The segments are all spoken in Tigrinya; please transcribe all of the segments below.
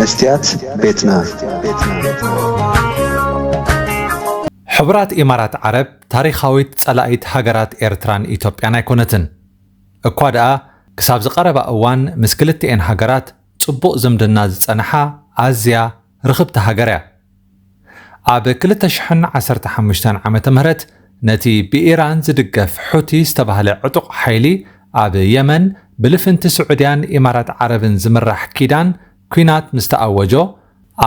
መስትያት ቤትና። ሕቡራት ኢማራት ዓረብ ታሪኻዊት ጸላኢት ሃገራት ኤርትራን ኢትዮጵያን ኣይኮነትን። እኳ ደኣ ክሳብ ዝቐረባ እዋን ምስ ክልቲኤን ሃገራት ጽቡቕ ዝምድና ዝጸንሓ ኣዝያ ርኽብቲ ሃገር እያ። ኣብ ክልተ ሽሕን ዓሰርተ ሓሙሽተን ዓመተ ምህረት ነቲ ብኢራን ዝድገፍ ሑቲ ዝተባህለ ዕጡቕ ሓይሊ ኣብ የመን ብልፍንቲ ስዑድያን ኢማራት ዓረብን ዝምራሕ ኪዳን ኲናት ምስ ተኣወጆ፣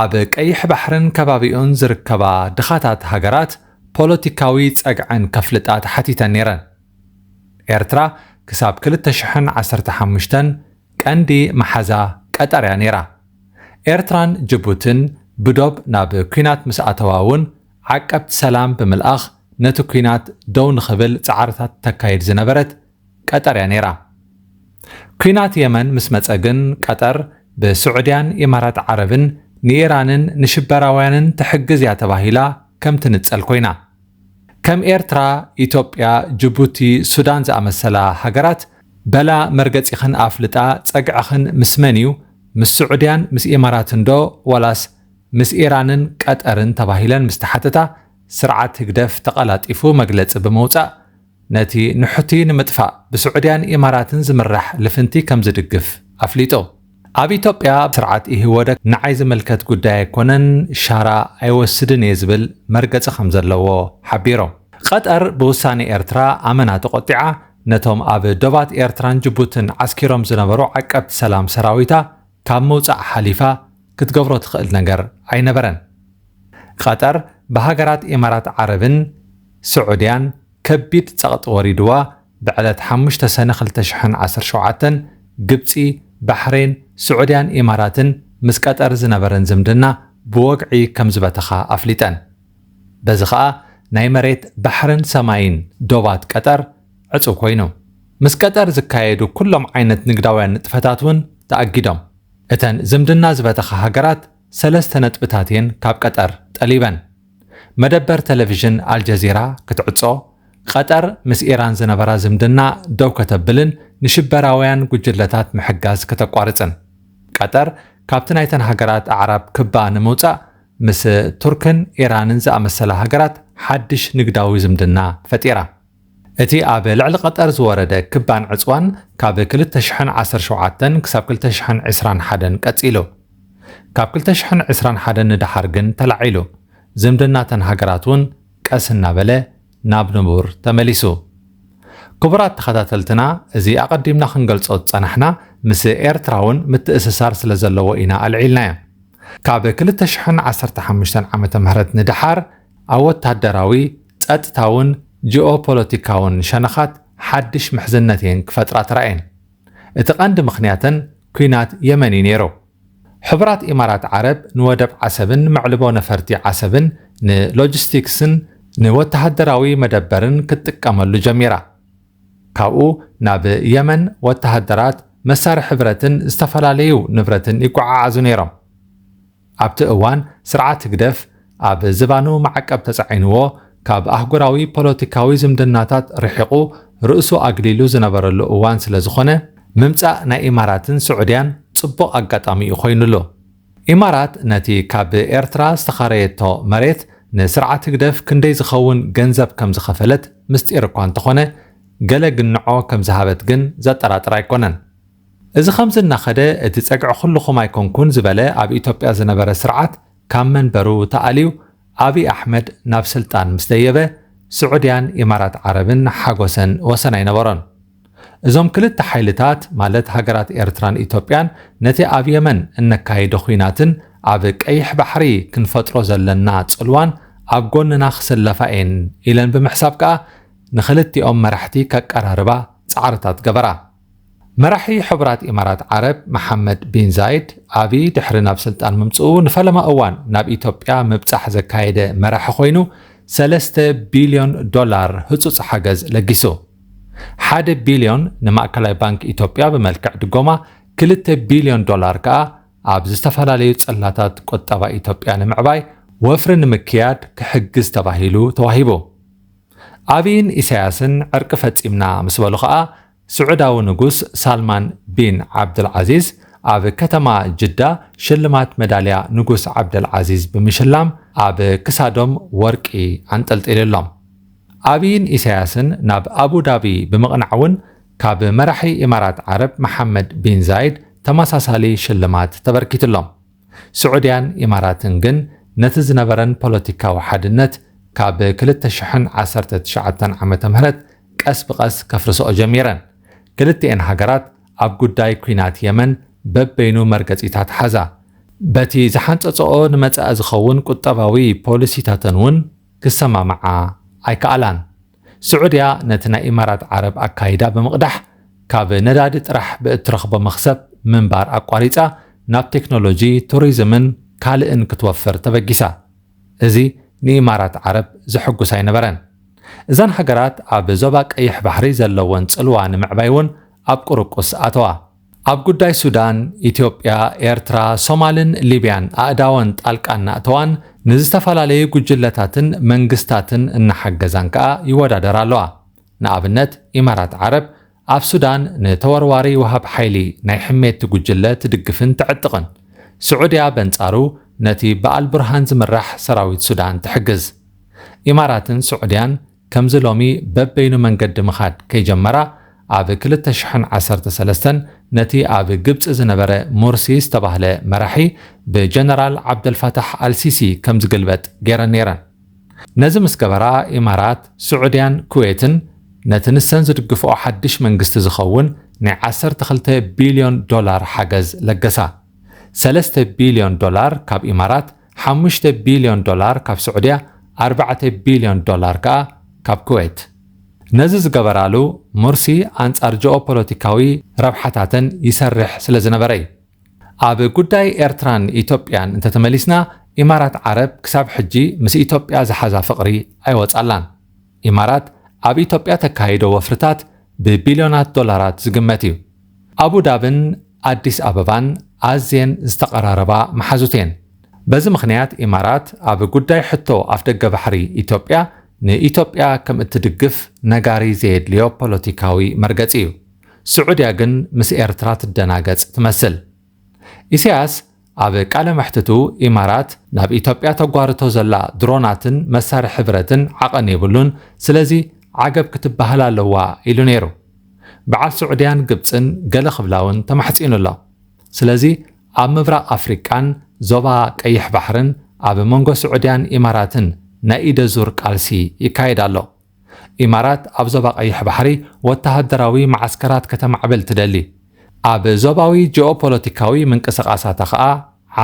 ኣብ ቀይሕ ባሕርን ከባቢኡን ዝርከባ ድኻታት ሃገራት ፖለቲካዊ ጸግዐን ከፍልጣ ተሓቲተን ነይረን። ኤርትራ ክሳብ ክልተ ሽሕን ዓሰርተ ሓሙሽተን ቀንዲ መሓዛ ቀጠር እያ ነይራ። ኤርትራን ጅቡትን ብዶብ ናብ ኲናት ምስ ኣተዋ እውን ዓቀብቲ ሰላም ብምልኣኽ ነቲ ኲናት ደው ንኽብል ጻዕርታት ተካይድ ዝነበረት ቀጠር እያ ነይራ። ኲናት የመን ምስ መጸ ግን ቀጠር ብስዑድያን ኢማራት ዓረብን ንኢራንን ንሽበራውያንን ትሕግዝ እያ ተባሂላ ከም ትንጸል ኮይና። ከም ኤርትራ፣ ኢትዮጵያ፣ ጅቡቲ፣ ሱዳን ዝኣመሰላ ሃገራት በላ መርገጺኽን ኣፍልጣ ጸግዕኽን ምስ መን እዩ? ምስ ስዑድያን ምስ ኢማራትን ዶ ዋላስ ምስ ኢራንን ቀጠርን ተባሂለን ምስ ተሓተታ፣ ስርዓት ህግደፍ ተቐላጢፉ መግለጺ ብምውጻእ ነቲ ንሑቲ ንምጥፋእ ብስዑድያን ኢማራትን ዝምራሕ ልፍንቲ ከም ዝድግፍ ኣፍሊጡ። ኣብ ኢትዮጵያ ስርዓት ኢህወደግ ንዓይ ዝምልከት ጉዳይ ኣይኮነን፣ ሻራ ኣይወስድን እየ ዝብል መርገጺ ከም ዘለዎ ሓቢሩ። ቀጠር ብውሳኔ ኤርትራ ኣመና ተቖጢዓ፣ ነቶም ኣብ ዶባት ኤርትራን ጅቡትን ዓስኪሮም ዝነበሩ ዓቀብቲ ሰላም ሰራዊታ ካብ ምውጻእ ሓሊፋ ክትገብሮ ትኽእል ነገር ኣይነበረን። ቀጠር ብሃገራት ኢማራት ዓረብን ስዑድያን ከቢድ ጸቕጢ ወሪድዋ፣ ብዕለት ሓሙሽተ ሰነ ክልተ ሽሕን ዓሰርተ ሸውዓተን ግብጺ፣ ባሕሬን፣ ስዑድያን ኢማራትን ምስ ቀጠር ዝነበረን ዝምድና ብወግዒ ከም ዝበተኻ ኣፍሊጠን። በዚ ኸኣ ናይ መሬት፣ ባሕርን ሰማይን ዶባት ቀጠር ዕጹው ኮይኑ። ምስ ቀጠር ዝካየዱ ኩሎም ዓይነት ንግዳውያን ንጥፈታት እውን ተኣጊዶም። እተን ዝምድና ዝበተኻ ሃገራት ሰለስተ ነጥብታት እየን ካብ ቀጠር ጠሊበን። መደበር ቴሌቪዥን ኣልጀዚራ ክትዕጾ፣ ቀጠር ምስ ኢራን ዝነበራ ዝምድና ደው ከተብልን ንሽበራውያን ጉጅለታት ምሕጋዝ ከተቋርጽን። ቀጠር ካብቲ ናይተን ሃገራት ኣዕራብ ክባ ንምውጻእ ምስ ቱርክን ኢራንን ዝኣመሰላ ሃገራት ሓድሽ ንግዳዊ ዝምድና ፈጢራ። እቲ ኣብ ልዕሊ ቀጠር ዝወረደ ክባን ዕጽዋን ካብ ክልተ ሽሕን ዓሰርተ ሸውዓተን ክሳብ ክልተ ሽሕን ዕስራን ሓደን ቀጺሉ። ካብ ክልተ ሽሕን ዕስራን ሓደን ንደሓር ግን ተላዒሉ። ዝምድናተን ሃገራት እውን ቀስ እናበለ ናብ ንቡር ተመሊሱ። ክቡራት ተኸታተልትና፣ እዚ ኣቐዲምና ክንገልጾ ዝጸናሕና ምስ ኤርትራ እውን ምትእስሳር ስለ ዘለዎ ኢና ኣልዒልናዮ። ካብ ክልተ ሽሕን ዓሰርተ ሓሙሽተን ዓመተ ምህረት ንደሓር ኣብ ወታደራዊ፣ ጸጥታውን ጂኦፖለቲካውን ሸነኻት ሓድሽ ምሕዝነት እየን ክፈጥራ ተራእየን። እቲ ቀንዲ ምኽንያተን ኲናት የመን እዩ ነይሩ። ሕቡራት ኢማራት ዓረብ ንወደብ ዓሰብን መዕልቦ ነፈርቲ ዓሰብን ንሎጂስቲክስን ንወተሃደራዊ መደበርን ክትጥቀመሉ ጀሚራ። ካብኡ ናብ የመን ወተሃደራት፣ መሳርሒ ብረትን ዝተፈላለዩ ንብረትን ይጓዓዓዙ ነይሮም። ኣብቲ እዋን ስርዓት ህግደፍ ኣብ ዝባኑ ማዕቀብ ተጻዒንዎ፣ ካብ ኣህጉራዊ ፖለቲካዊ ዝምድናታት ርሒቑ ርእሱ ኣግሊሉ ዝነበረሉ እዋን ስለ ዝኾነ፣ ምምጻእ ናይ ኢማራትን ስዑድያን ጽቡቕ ኣጋጣሚ እዩ ኮይኑሉ። ኢማራት ነቲ ካብ ኤርትራ ዝተኻረየቶ መሬት ንስርዓት ህግደፍ ክንደይ ዝኸውን ገንዘብ ከም ዝኸፈለት ምስጢር እኳ እንተኾነ፣ ገለ ግንዖ ከም ዝሃበት ግን ዘጠራጥር ኣይኮነን። እዚ ከምዚ እናኸደ፣ እቲ ጸግዒ ኩልኹም ኣይኮንኩን ዝበለ ኣብ ኢትዮጵያ ዝነበረ ስርዓት ካብ መንበሩ ተኣልዩ፣ ኣብይ ኣሕመድ ናብ ስልጣን ምስ ደየበ፣ ስዑድያን ኢማራት ዓረብን ሓጎሰን ወሰን ኣይነበሮን። እዞም ክልተ ሓይልታት፣ ማለት ሃገራት ኤርትራን ኢትዮጵያን፣ ነቲ ኣብ የመን እነካይዶ ኹናትን ኣብ ቀይሕ ባሕሪ ክንፈጥሮ ዘለና ጽልዋን ኣብ ጎንና ክስለፋ እየን ኢለን ብምሕሳብ ከኣ፣ ንኽልቲኦም መራሕቲ ከቀራርባ ጻዕርታት ገበራ። መራሒ ሕቡራት ኢማራት ዓረብ መሓመድ ቢን ዛይድ፣ ኣብይ ድሕሪ ናብ ስልጣን ምምጽኡ ንፈለማ እዋን ናብ ኢትዮጵያ ምብጻሕ ዘካየደ መራሒ ኮይኑ፣ ሰለስተ ቢልዮን ዶላር ህጹጽ ሓገዝ ለጊሱ። ሓደ ቢልዮን ንማእከላይ ባንክ ኢትዮጵያ ብመልክዕ ድጎማ፣ ክልተ ቢልዮን ዶላር ከኣ ኣብ ዝተፈላለዩ ጽላታት ቁጠባ ኢትዮጵያ ንምዕባይ ወፍሪ ንምክያድ ክሕግዝ ተባሂሉ ተዋሂቡ። ኣብይን ኢሳያስን ዕርቂ ፈጺምና ምስ በሉ ከኣ፣ ስዑዳዊ ንጉስ ሳልማን ቢን ዓብዱልዓዚዝ ኣብ ከተማ ጅዳ ሽልማት መዳልያ ንጉስ ዓብደልዓዚዝ ብምሽላም ኣብ ክሳዶም ወርቂ ኣንጠልጢልሎም። ኣብይን ኢሳያስን ናብ ኣቡዳቢ ብምቕናዕ እውን ካብ መራሒ ኢማራት ዓረብ መሓመድ ቢን ዛይድ ተመሳሳሊ ሽልማት ተበርኪትሎም። ስዑድያን ኢማራትን ግን ነቲ ዝነበረን ፖለቲካዊ ሓድነት ካብ ክልተ ሽሕን ዓሰርተ ትሽዓተን ዓመተ ምህረት ቀስ ብቐስ ከፍርስኦ ጀሚረን። ክልቲኤን ሃገራት ኣብ ጉዳይ ኲናት የመን በበይኑ መርገጺታት ሓዛ። በቲ ዝሓንጸጸኦ ንመጻኢ ዝኸውን ቁጠባዊ ፖሊሲታተን እውን ክሰማምዓ ኣይከኣላን። ስዑድያ ነቲ ናይ ኢማራት ዓረብ ኣካይዳ ብምቕዳሕ፣ ካብ ነዳዲ ጥራሕ ብእትረኽቦ መኽሰብ ምንባር ኣቋሪጻ፣ ናብ ቴክኖሎጂ፣ ቱሪዝምን ካልእን ክትወፍር ተበጊሳ። እዚ ንኢማራት ዓረብ ዘሐጉስ ኣይነበረን። እዘን ሃገራት ኣብ ዞባ ቀይሕ ባሕሪ ዘለወን ጽልዋ ንምዕባይ እውን ኣብ ቁርቁስ ኣተዋ። ኣብ ጉዳይ ሱዳን፣ ኢትዮጵያ፣ ኤርትራ፣ ሶማልን ሊብያን ኣእዳወን ጣልቃ እናእተዋን ንዝተፈላለዩ ጉጅለታትን መንግስታትን እናሓገዛን ከኣ ይወዳደራ ኣለዋ። ንኣብነት፣ ኢማራት ዓረብ ኣብ ሱዳን ንተወርዋሪ ወሃብ ሓይሊ ናይ ሕሜቲ ጉጅለ ትድግፍን ተዕጥቕን። ስዑድያ በንጻሩ ነቲ ብኣልቡርሃን ዝምራሕ ሰራዊት ሱዳን ትሕግዝ። ኢማራትን ስዑድያን ከምዚ ሎሚ በበይኑ መንገዲ ምኻድ ከይጀመራ፣ ኣብ ክልተ ሽሕን ዓሰርተ ሰለስተን ነቲ ኣብ ግብጺ ዝነበረ ሙርሲ ዝተባህለ መራሒ ብጀነራል ዓብደልፋታሕ ኣልሲሲ ከም ዝግልበጥ ገይረን ነይረን። ነዚ ምስ ገበራ፣ ኢማራት፣ ስዑድያን ኩዌትን ነቲ ንሰን ዝድግፍኦ ሓድሽ መንግስቲ ዝኸውን ናይ ዓሰርተ ክልተ ቢልዮን ዶላር ሓገዝ ለገሳ። ሰለስተ ቢልዮን ዶላር ካብ ኢማራት፣ ሓሙሽተ ቢልዮን ዶላር ካብ ስዑድያ፣ ኣርባዕተ ቢልዮን ዶላር ከኣ ካብ ኩዌት። ነዚ ዝገበራሉ፣ ሙርሲ ኣንጻር ጂኦፖለቲካዊ ረብሓታተን ይሰርሕ ስለ ዝነበረ እዩ። ኣብ ጉዳይ ኤርትራን ኢትዮጵያን እንተተመሊስና፣ ኢማራት ዓረብ ክሳብ ሕጂ ምስ ኢትዮጵያ ዝሓዛ ፍቕሪ ኣይወጻላን። ኢማራት ኣብ ኢትዮጵያ ተካይዶ ወፍርታት ብቢልዮናት ዶላራት ዝግመት እዩ። ኣቡዳብን ኣዲስ ኣበባን ኣዝየን ዝተቐራረባ መሓዙት እየን። በዚ ምኽንያት፣ ኢማራት ኣብ ጉዳይ ሕቶ ኣፍደገ ባሕሪ ኢትዮጵያ ንኢትዮጵያ ከም እትድግፍ ነጋሪ ዘየድልዮ ፖለቲካዊ መርገጺ እዩ። ስዑድያ ግን ምስ ኤርትራ ትደናገጽ ትመስል። ኢሳያስ ኣብ ቃለ መሕትቱ፣ ኢማራት ናብ ኢትዮጵያ ተጓርቶ ዘላ ድሮናትን መሳርሒ ብረትን ዓቐን የብሉን፣ ስለዚ ዓገብ ክትበሃል ኣለዋ ኢሉ ነይሩ። በዓል ስዑድያን ግብጽን ገለ ክብላ እውን ተማሕጺኑ ኣሎ። ስለዚ ኣብ ምብራቕ ኣፍሪቃን ዞባ ቀይሕ ባሕርን ኣብ መንጎ ስዑድያን ኢማራትን ናይ ኢደ ዙር ቃልሲ ይካየድ ኣሎ። ኢማራት ኣብ ዞባ ቀይሕ ባሕሪ ወተሃደራዊ መዓስከራት ከተማዕብል ትደሊ። ኣብ ዞባዊ ጂኦፖለቲካዊ ምንቅስቓሳታ ኸኣ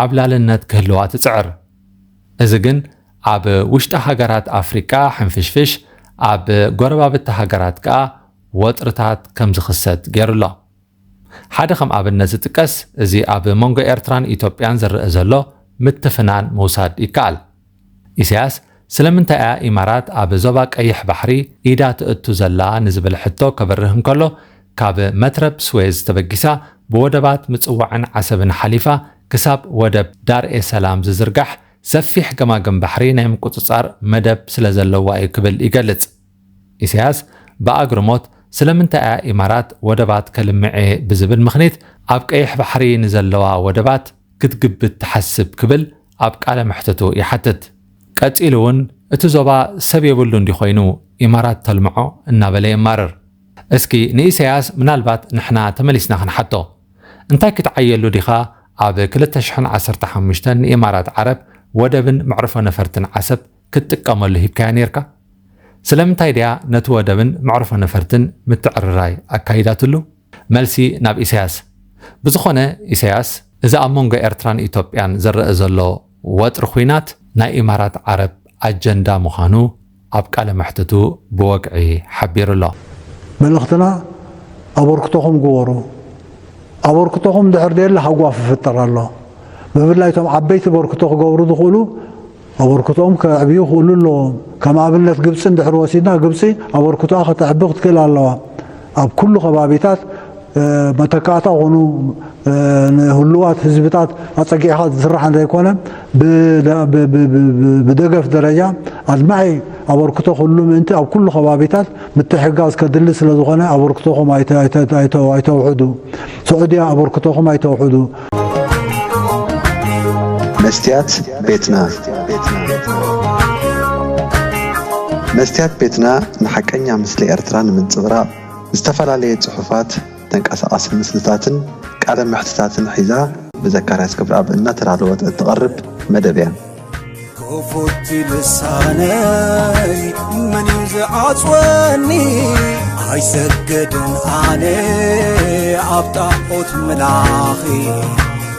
ዓብላልነት ክህልዋ ትጽዕር። እዚ ግን ኣብ ውሽጢ ሃገራት ኣፍሪቃ ሕንፍሽፍሽ፣ ኣብ ጎረባብቲ ሃገራት ከኣ ወጥርታት ከም ዝኽሰት ገይሩ ኣሎ። ሓደ ከም ኣብነት ዝጥቀስ፣ እዚ ኣብ መንጎ ኤርትራን ኢትዮጵያን ዝረአ ዘሎ ምትፍናን ምውሳድ ይከኣል። ኢሳያስ፣ ስለምንታይ እያ ኢማራት ኣብ ዞባ ቀይሕ ባሕሪ ኢዳ ትእቱ ዘላ ንዝብል ሕቶ ከብርህ እንከሎ፣ ካብ መትረብ ስዌዝ ተበጊሳ ብወደባት ምጽዋዕን ዓሰብን ሓሊፋ ክሳብ ወደብ ዳር ኤ ሰላም ዝዝርጋሕ ሰፊሕ ገማግም ባሕሪ ናይ ምቁጽጻር መደብ ስለ ዘለዋ እዩ ክብል ይገልጽ። ኢሳያስ ብኣግርሞት፣ ስለምንታይ እያ ኢማራት ወደባት ከልምዕ እየ ብዝብል ምኽኒት ኣብ ቀይሕ ባሕሪ ንዘለዋ ወደባት ክትግብት ትሓስብ ክብል ኣብ ቃለ መሕትቱ ይሓትት። ቀጺሉ እውን፣ እቲ ዞባ ሰብ የብሉን ድዩ ኮይኑ ኢማራት ተልምዖ እናበለ የማርር። እስኪ ንኢሳያስ ምናልባት ንሕና ተመሊስና ክንሓቶ፣ እንታይ ክትዓየሉ ዲኻ ኣብ ክልተ ሽሕን ዓሰርተ ሓሙሽተን ንኢማራት ዓረብ ወደብን መዕርፎ ነፈርትን ዓሰብ ክትጥቀመሉ ሂብካያ ነይርካ? ስለምንታይ ድያ ነቲ ወደብን መዕርፎ ነፈርትን ምትዕርራይ ኣካይዳትሉ? መልሲ ናብ ኢሳያስ። ብዝኾነ፣ ኢሳያስ፣ እዚ ኣብ መንጎ ኤርትራን ኢትዮጵያን ዝረአ ዘሎ ወጥሪ ኲናት ናይ ኢማራት ዓረብ ኣጀንዳ ምዃኑ ኣብ ቃለ መሕትቱ ብወግዒ ሓቢሩ ኣሎ። መልእኽትና፣ ኣበርክቶኹም ግበሩ። ኣበርክቶኹም ድሕር ደየለ ሃጓፍ ይፍጠር ኣሎ። ብፍላይ እቶም ዓበይቲ በርክቶ ክገብሩ ዝኽእሉ ኣበርክቶኦም ከዕብዩ ክኽእሉ ኣለዎም። ከም ኣብነት ግብጺ እንድሕር ወሲድና፣ ግብጺ ኣበርክቶኣ ከተዕቢ ክትክእል ኣለዋ። ኣብ ኩሉ ከባቢታት መተካእታ ኾኑ ንህሉዋት ህዝብታት ኣጸጊዕኻ ዝስራሕ ዘይኮነ፣ ብደገፍ ደረጃ ኣድማዒ ኣበርክቶ ክህሉ ምእንቲ ኣብ ኩሉ ከባቢታት ምትሕጋዝ ከድሊ ስለ ዝኾነ ኣበርክቶኹም ኣይተውሕዱ። ስዑድያ ኣበርክቶኹም ኣይተውሕዱ። መስትያት ቤትና። መስትያት ቤትና ንሓቀኛ ምስሊ ኤርትራ ንምንጽብራቕ ዝተፈላለየ ጽሑፋት፣ ተንቀሳቓሲ ምስልታትን ቃለ መሕትታትን ሒዛ ብዘካርያስ ገብረኣብ እናተዳለወት እትቐርብ መደብ እያ። ክፉት ልሳነይ መን እዩ ዝዓጽወኒ? ኣይሰግድን ኣነ ኣብ ጣዖት ምላኺ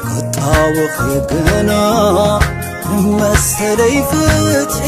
ክጣወኺ ግና መሰለይ ፍትሒ